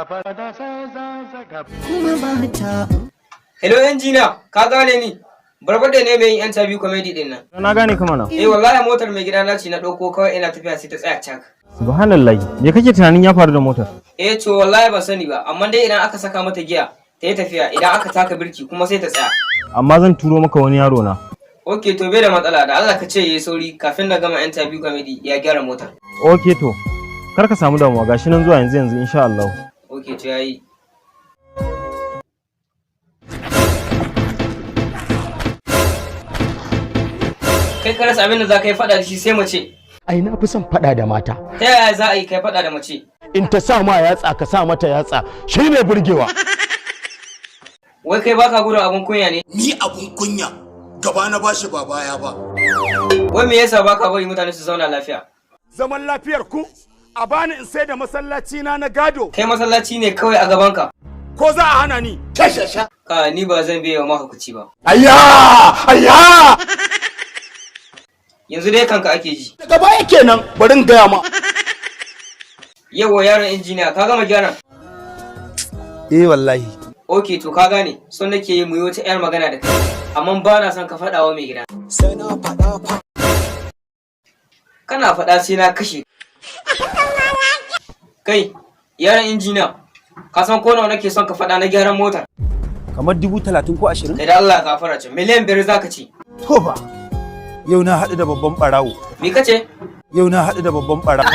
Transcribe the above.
Kuma ba ta. Hello injiniya, ka gane ni? Barbade ne mai yin interview comedy din nan. Na gane ka mana. Eh, wallahi motar mai gida na ce na ɗauko, kawai ina tafiya sai ta tsaya cak. Subhanallahi, me kake tunanin ya faru da motar? Eh to, wallahi ban sani ba, amma dai idan aka saka mata giya ta yi tafiya, idan aka taka birki kuma sai ta tsaya. Amma zan turo maka wani yaro na. Ok, to bai da matsala. Da Allah ka ce yayi sauri, kafin na gama interview comedy ya gyara motar. Ok to, kar ka samu damuwa, gashi nan zuwa yanzu yanzu insha Allah. Ok, to yayi. Kai ka rasa abin da za ka yi faɗa da shi sai mace. Ai na fi son faɗa da mata. Ta yaya za a yi kai faɗa da mace? In ta sa ma yatsa, ka sa mata yatsa, shi ne burgewa. Wai kai baka gudun abun kunya ne? Ni abun kunya gaba na bashi ba baya ba. Wai me yasa baka bari mutane su zauna lafiya? Zaman lafiyar ku a bani in sai da masallaci na na gado. Kai masallaci ne kawai a gabanka. Ko za a hana ni? Shashasha. Ka ni ba zan biye wa mahaukaci ba. Ayya, ayya. Yanzu dai kanka ake ji. Daga baya kenan, bari in gaya ma. Yawwa yaron injiniya, ka gama gyaran? Eh wallahi. Ok, to ka gane, son nake yi mu yi wata 'yar magana da kai. Amma ba na son ka faɗa wa mai gida. Sai na faɗa fa. Kana faɗa sai na kashe. Kai, yaron injiniya, ka san ko nawa nake son ka faɗa na gyaran motar? Kamar 30,000 ko 20? Kai da Allah ka fara ce, miliyan 5 za ka ci. To fa. Yau na haɗu da babban ɓarawo. Me ka ce? Yau na haɗu da babban ɓarawo.